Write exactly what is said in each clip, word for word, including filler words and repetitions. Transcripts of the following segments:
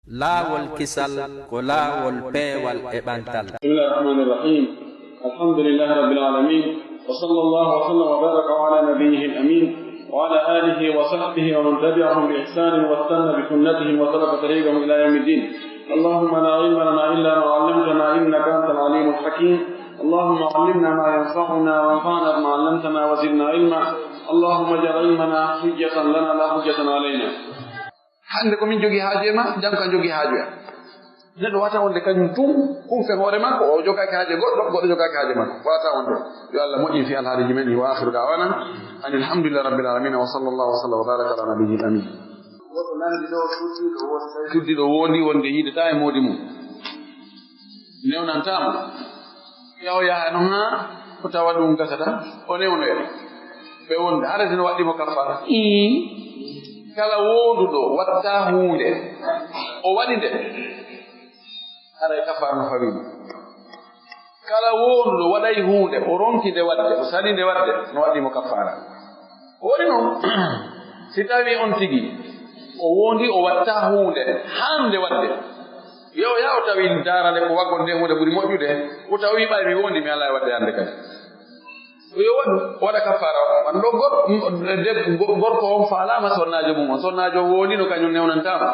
Laawol kisal ko laawol peewal e ɓantal. بسم الله الرحمن الرحيم. الحمد لله رب العالمين. وصلى الله وسلم وبارك على نبيه الأمين وعلى آله وصحبه ومن تبعهم بإحسان واستنى بسنتهم وسلك طريقهم إلى يوم الدين. اللهم لا علم لنا إلا ما علمتنا إنك أنت العليم الحكيم. اللهم علمنا ما ينفعنا وانفعنا بما علمتنا وزدنا علما. اللهم اجعل علمنا حجة لنا لا حجة علينا. Hannde ko min jogii haaju e ma, janngo a jogii haaju e am. Neɗɗo wata wonde kañum tun, kun fen hoore makko, o jogaaki haaju e goɗɗo, goɗɗo jogaaki haaju e makko. Wata wonde. Yo Allah moƴƴin fii alhaaliiji men ɗin. Wa akhiru da'wana anil hamdulillahi rabbil alamin. Wa sallallahu wa sallam wa baraka ala nabiyyil amin. Woto nanndi ɗo suddiiɗo wondi. Suddiiɗo wondi wonde yiidataa e moodi mum. Newnantaa mo. Yaw yaha non haa o tawa ɗum gasata, o newnoya. Ɓe wonde, hara sino waɗɗi mo kaffaara. Ii, kala wonduɗo watta huunde, o waɗi nde, haray kaffaara no fawii mo. Kala wonduɗo waɗay huunde, o ronki nde waɗde, o sali nde waɗde, no waɗɗi mo kaffaara. Ko woni non, si tawii on tigi, o wondi, o watta huunde, haande waɗde, Yo, yaa o tawi daarande ko waggol nde huunde ɓuri moƴƴude, o tawi ɓay mi wondi, mi alaa e waɗde hannde kadi. Ko yo waɗu, o waɗa kaffaara o. Wano ɗo gor-, deb-, go-, gorko on faalaama sonnaajo mum on. Sonnaajo on wondino kañum newnantaama.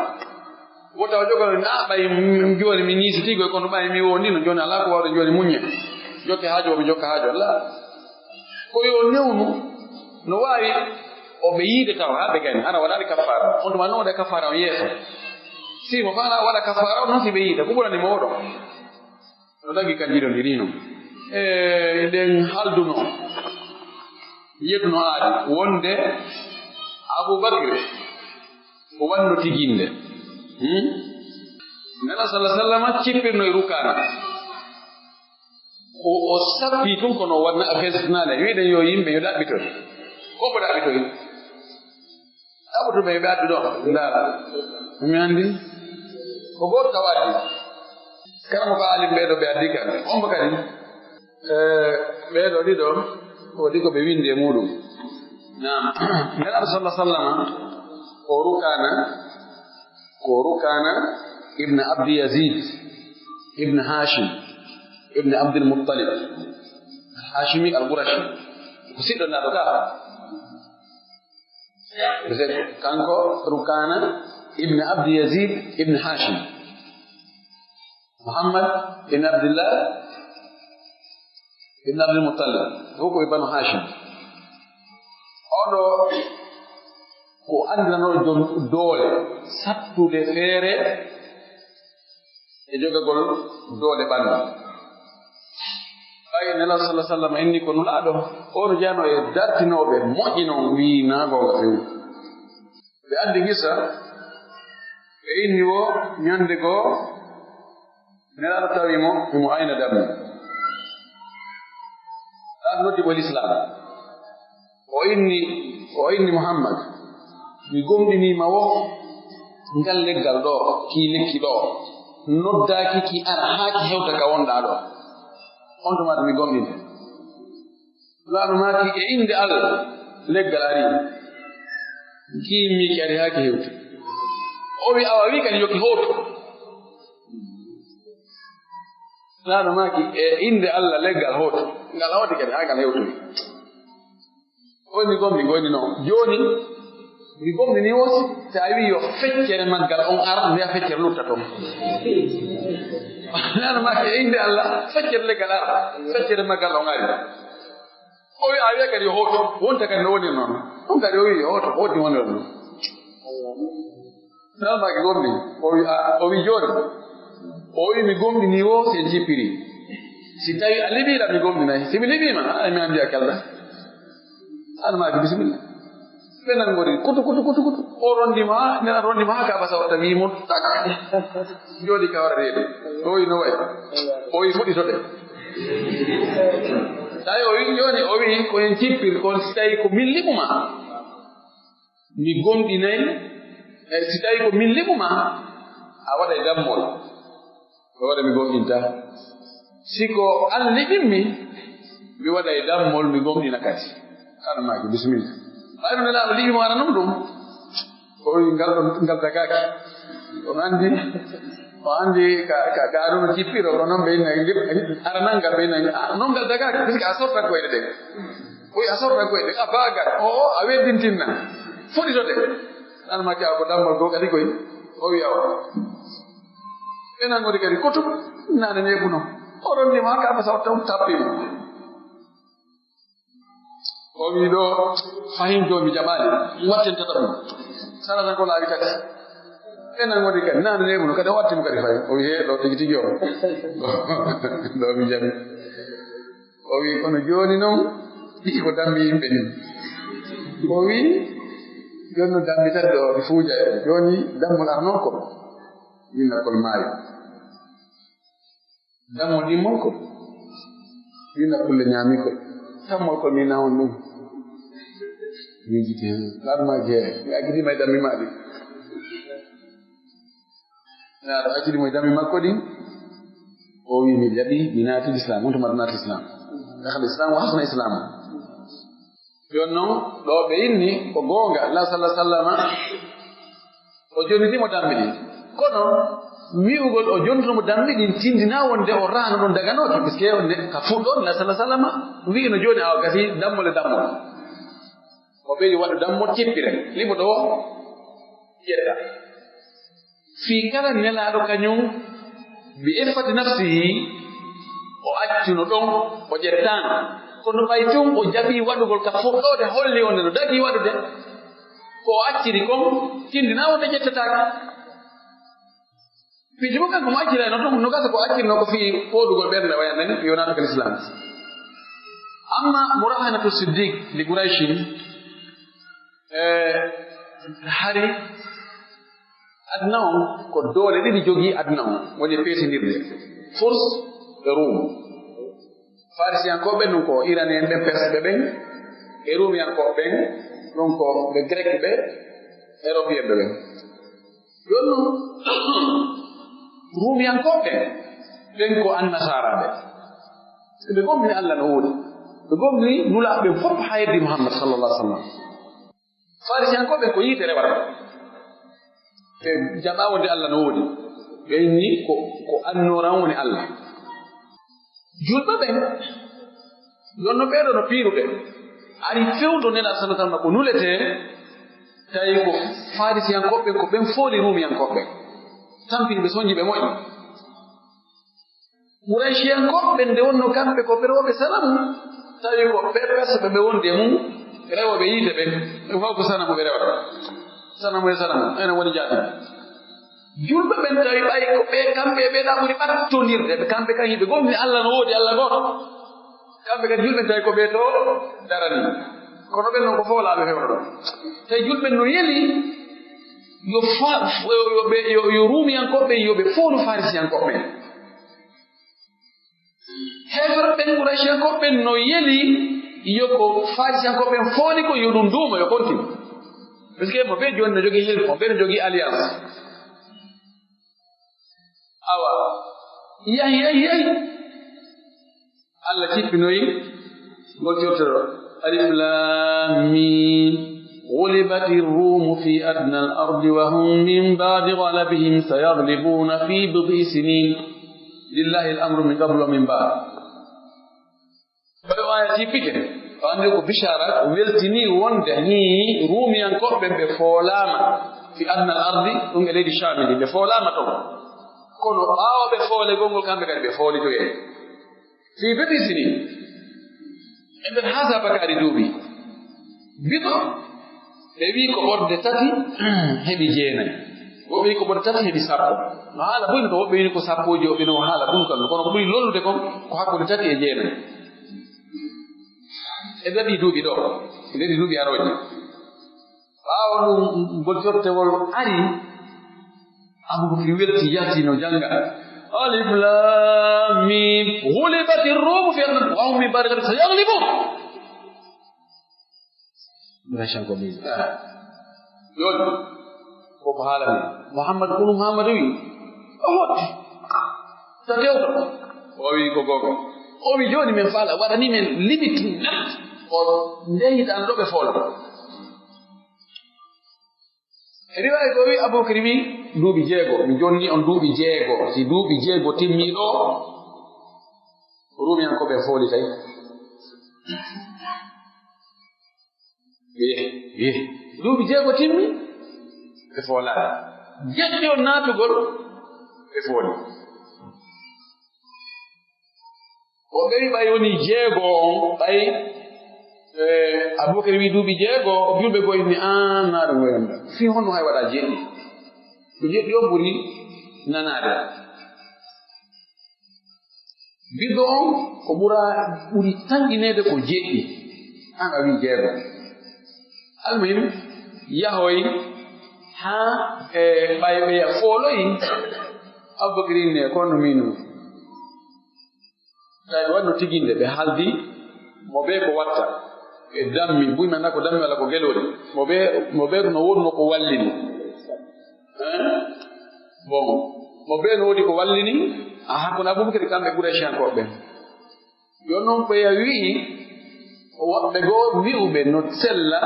Wota o jogo, "Ah, ɓay m-, jooni mi ñiisitii koy, kono ɓay mi wondino, jooni alaa ko waawde jooni muññe. Jokke haaju o, mi jokka haaju Allah." Ko yo newnu, no waawi o ɓe yiide taw haa ɓe gayna, hara waɗaali kaffaara. On tuma non waɗa kaffaara on yeeso. Si mo faala waɗa kaffaara on non si ɓe yiida, ko ɓurani mo oɗo. No dagi kan jiɗo ndiri non. E, ɗen halduno, yetuno aadi, wonde Abu Bakr o wanno tiginde. Hmm? Nela sallallahu alaihi wasallam cippirno e Rukaana. O, o sappi tun kono o wanna a fesnaale. Wiɗen yo yimɓe yo ɗaɓɓitoy. Ko ko ɗaɓɓitoy? Ɗaɓɓutuɓe ɓe addu ɗo. Ndaara. Mi anndi. Ko gooto taw addi. Kala mo ko alim ɓee ɗo ɓe addi kan. On mo kadi. Eh, ɓee ɗo ɗiɗo. Ko ɗi ko ɓe winndi e muɗum. Naam. Nelaaɗo sallallahu alaihi wasallam. O Rukaana. Ko Rukaana ibn Abdi Yazid ibn Hashim ibn Abdul Muttalib al-Hashimi al-Qurashi. Ko siɗɗo naaɗo ka. Kanko Rukaana ibn Abdi Yazid ibn Hashim. Muhammad ibn Abdullah ibn Abdul Muttalib. Ko ko e Banu Hashim. Oɗo ko anndirano jom doole, sattude feere e jogagol doole ɓandu. Ɓay Nelaaɗo sallallahu alaihi wasallam inni ko Nulaaɗo, on jano e dartinooɓe moƴƴi non wi'i naa goonga few. Ɓe addi gisa, ɓe inni wo ñande goo Nelaaɗo tawi mo, himo ayna dammi. Nelaaɗo noddi mo Lislaam. O inni, o inni Muhammad, mi gomɗinii ma wo ngal leggal ɗo, kii lekki ɗo, noddaaki ki ara haa ki hewta ka wonɗaa ɗo. On tuma mi gomɗinte. Nelaaɗo maaki, e innde Allah, leggal ari. Kii mi ki ari haa ki hewti. O wi, awa wi kadi yo ki hootu. Nelaaɗo maaki, e innde Allah leggal hootu. Ngal hooti kadi haa ngal hewtoyi. Oy mi gomɗi, gomɗi non. Jooni, mi gomɗini wo si tawi yo feccere maggal on ar, nde a feccere lutta ton. Nelaaɗo maaki, e innde Allah, feccere leggal ar, feccere maggal on ari. O wi, a wi'a kadi yo hootu, wonta kadi no woni non. Ɗum kadi o wi, yo hootu, hooti woni non. Nelaaɗo maaki gomɗi. O wi, a, o wi jooni. O wi mi gomɗini wo si en jippiri. Si tawi a liɓiiɗa mi gomɗinay. Si mi liɓiima, a, mi anndi a kelɗa. Nelaaɗo maaki bisimilla. Ɓe nanngori kutu, kutu, kutu, kutu. O rondi ma, Nelaaɗo rondi ma, ka basa wata wi mo tak. Jooɗi ka wara reedu. O wi no way. O wi fuɗɗitoɗe. Tawi o wi jooni, o wi ko en jippir, kon si tawi ko min liɓuma. Mi gomɗinay, e si tawi ko min liɓuma, a waɗay dammol. Ko waɗa mi gomɗinta. Si ko an liɓimmi, mi waɗay dammol, mi gomɗina kadi. An maaki, bisimilla. Ɓay no Nelaaɗo liɓi mo ara non ɗum. O wi ngal ɗon, ngal dagaaki. On anndi, on anndi ka, ka, ka ɗum jippiro, ko non ɓe inna, ara nan ngal ɓe inna, "Ah, non ngal dagaaki, puisque a sortan koyɗe ɗen." Koy a sortan koyɗe ɗen, a baagan, o, o, a weddintinna. Fuɗitoɗe. An ma ke a ko dammal goo kadi koy, o wi'a o. Ɓe nan woni kadi kotu, nane neeɓuno. O ronni ma ka ɓe sawta, tappii mo. O wi'i ɗoo, fahin ɗoo mi jaɓaali, mi wattintata ɗum. Sarata ko laabi tati. Ɓe nan woni kadi, nane neeɓuno, kadi o watti mo kadi fahin. O wi'i, "Hee, ɗoo tigi tigi o." Ɗoo mi jaɓi. O wi'i, "Kono jooni non, ɗii ko dammi yimɓe nii." O wi'i, "Jooni non dammi tati ɗoo, mi fuuja e jooni dammol arnol ko, min nakkol maayo." Dammol ɗimmol ko, min nakkol le ñaami ko, dammol ko min nawon ɗum. Min jiti hen, laatuma jee, mi aggidiima e dammi maa ɗi. Naaɗo accidi mo e dammi makko ɗin, o wi'i, "Mi jaɓi, mi naati Lislaam, on tuma naati Lislaam. Dakhala Islaam, wa hasuna Islaam." Jooni non, ɗoo ɓe inni, ko goonga, Allah salla sallama, o jonniti mo dammi ɗin. Kono, wi'ugol o jonnitino mo dammi ɗin, tindinaa wonde o rahano ɗon daganooki, puisque ne, ka fuɗɗoode, Allah salla sallama, wi'ino jooni, "Awa, gasi, dammol e dammol." O ɓeydi waɗu dammol, cippire, limo ɗoo, jedda. Fii kala Nelaaɗo kañun, bi iffati nafsihi, o accuno ɗon, o ƴettaano. Kono ɓay tun o jaɓii waɗugol ka fuɗɗoode, holli wonde no dagii waɗude. Ko o acciri kon, tindinaa wonde ƴettataake. Piiji mo kanko mo accirayno tun, no gasa ko accirno ko fii fooɗugol ɓernde o yannani, yo naatu ka Lislaam. Amma murahanatu Siddiq li Qurayshin, e hari aduna on, ko doole ɗiɗi jogii aduna on, woni peesindirde, Furs e Rum. Farisiyankooɓe ɓen ɗun ko Iraniyen ɓen, Persɓe ɓen, e Rumiyankooɓe ɓen, ɗun ko ɓe Grek ɓe, Eropiyen ɓe ɓen. Jooni non, Rumiyankooɓe ɓen, ɓen ko Annasaaraaɓe. Ɓe gomɗini Allah no woodi. Ɓe gomɗini Nulaaɓe ɓen fof haa heddi Muhammad sallallahu alaihi wasallam. Farisiyankooɓe ko yiite rewata. Ɓe jaɓaa wonde Allah no woodi. Ɓe inni ko, ko annooran woni Allah. Julɓe ɓen, jooni non ɓee ɗoo no piirude. Ari fewndo Nelaaɗo sallallahu alaihi wasallam ko nuletee, tawi ko Farisiyankooɓe ɓen, ko ɓen fooli Ruumiyankooɓe ɓen. Tampini ɓe, sonji ɓe moƴƴi. Qurayshiyankooɓe ɓen nde wonnoo kamɓe ko ɓe rewooɓe sanamu, tawi ko ɓe Persɓe ɓe wondi e mun, rewooɓe yiite ɓen, ɓe fow ko sanamu ɓe rewata. Sanamu e sanamu, enen woni jaati. Julɓe ɓen tawi ɓay ko ɓe, kamɓe e ɓee ɗaa ɓuri ɓattondirde, ɓe kamɓe kan hiɓe gomɗini Allah no woodi, Allah gooto. Kamɓe kadi julɓe ɓen tawi ko ɓee to darani. Kono ɓen non ko foolaaɓe fewndo ɗon. Tawi julɓe ɓen no yeli yo fa-, yo, yo ɓe, yo, yo Ruumiyankooɓe ɓen, yo ɓe foolu Farisiyankooɓe ɓen. Heeferɓe ɓen, Qurayshiyankooɓe ɓen, no yeli yo ko Farisiyankooɓe ɓen fooli ko yo ɗum duumo, yo continue. Parce que mo ɓe jooni no jogii hilf, mo ɓe no jogii alliance. Awa, yahi, yahi, yahi. Allah jippinoyi ngol jortoro. Alif Lam Mim. غلبت الروم في أدنى الأرض وهم من بعد غلبهم سيغلبون في بضع سنين. لله الأمر من قبل ومن بعد. Ɓay o aya tippike, o anndi ko bishara weltini wonde nii Ruumiyankooɓe ɓe foolaama fi adnal ardi, ɗum e leydi Shaami ndi, ɓe foolaama ton. Kono ɓaawo ɓe foolegol ngol, kamɓe kadi ɓe foolitoyay. Fii bid'i sinin, e nder haasabakaari duuɓi, bid'a, ɓe wi'i ko ɓorde tati heɓi jeenay. Woɓɓe wi'i ko ɓorde tati heɓi sappo. No haala buy no, woɓɓe wi'i ko sappooji, woɓɓe no haala buy kan. Kono ko ɓuri lollude kon ko hakkunde tati e jeenay. E nder ɗii duuɓi ɗoo, e nder ɗii duuɓi arooji. Ɓaawo ɗum, ngol jottewol ari, Abubakri welti, yalti no jannga. Alif Lam Mim. غلبت الروم في أدنى الأرض وهم من بعد غلبهم سيغلبون. Qurayshiyankooɓe ɓe, ah, jooni, ko ko haalani? Muhammad ko ɗum Muhammad wi? O hotti. So tewto. O wi ko goonga. O wi jooni men faala, waɗani men limite natti. O nde hitan ɗo ɓe foolo. Riwaayi goo wi'i, Abubakar wi'i, "Duuɓi jeego, mi jonni on duuɓi jeego. Si duuɓi jeego timmii ɗoo, Ruumiyankooɓe foolitay." Wi'i, wi'i, duuɓi jeego timmi, ɓe foolaali. Jeɗɗi on naatugol, ɓe fooli. O ɓeyi ɓay woni jeego on, ɓay, eh, Abubakar wi'i duuɓi jeego, julɓe goo inni, "Aan, naa ɗum wayanda. Fii honno hay waɗa jeɗɗi? Ko jeɗɗi on ɓuri nanaade." Ɓiɗɗo on, ko ɓura, ɓuri tanƴineede ko jeɗɗi. Aan a wi'i jeego. Almuhim, yahoy haa, eh, ɓay ɓe ya fooloyi, Abubakar inni, "Ko no miinu?" Tawi ɓe waɗno tiginde, ɓe haaldi mo bee ko watta. Ɓe dammi, buy man ko dammi walla ko gelori. Mo bee, mo bee no wonno ko wallini. Eh? Bon, mo bee no woodi ko wallini, a hakkunde Abubakar kamɓe Qurayshiyankooɓe ɓen. Yo non ko ya wi'i, woɓɓe goo wi'uɓe no sella,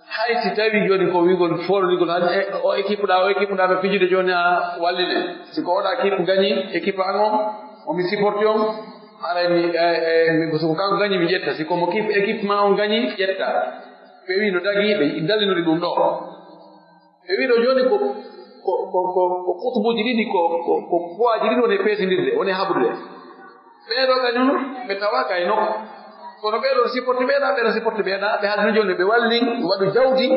hay si tawi jooni ko wi'ugol foolnigol, han, e, o équipe ɗa, o équipe ɗa no fijude jooni a walline. Si ko oɗa équipe gañi, équipe an on, o mi supporti on, haray mi, e, e, mi, so ko kanko gañi mi ƴetta, si ko mo équipe, équipe ma on gañi, ƴetta. Ɓe wi'i no dagi, ɓe dallinori ɗum ɗoo. Ɓe wi'i ɗoo jooni ko, ko, ko, ko, ko kutubuuji ɗiɗi, ko, ko, ko poids ji ɗiɗi woni e peesindirde, woni e haɓrude. Ɓee ɗoo kañum ɓe tawaaka e nokku. Kono ɓee ɗoo supporti ɓee ɗaa, ɓee ɗoo supporti ɓee ɗaa, ɓe haaldi jooni ɓe walli, waɗu jawdi.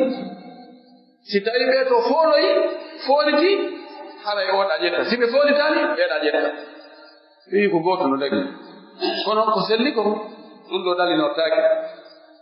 Si tawii ɓee ɗoo fooloyi, fooliti, haray oo ɗaa ƴetta. Si ɓe foolitaali, ɓee ɗaa ƴetta. Ɓe wi'i ko gooto no dagi. Kono ko selli ko, ɗum ɗoo dalinortaake.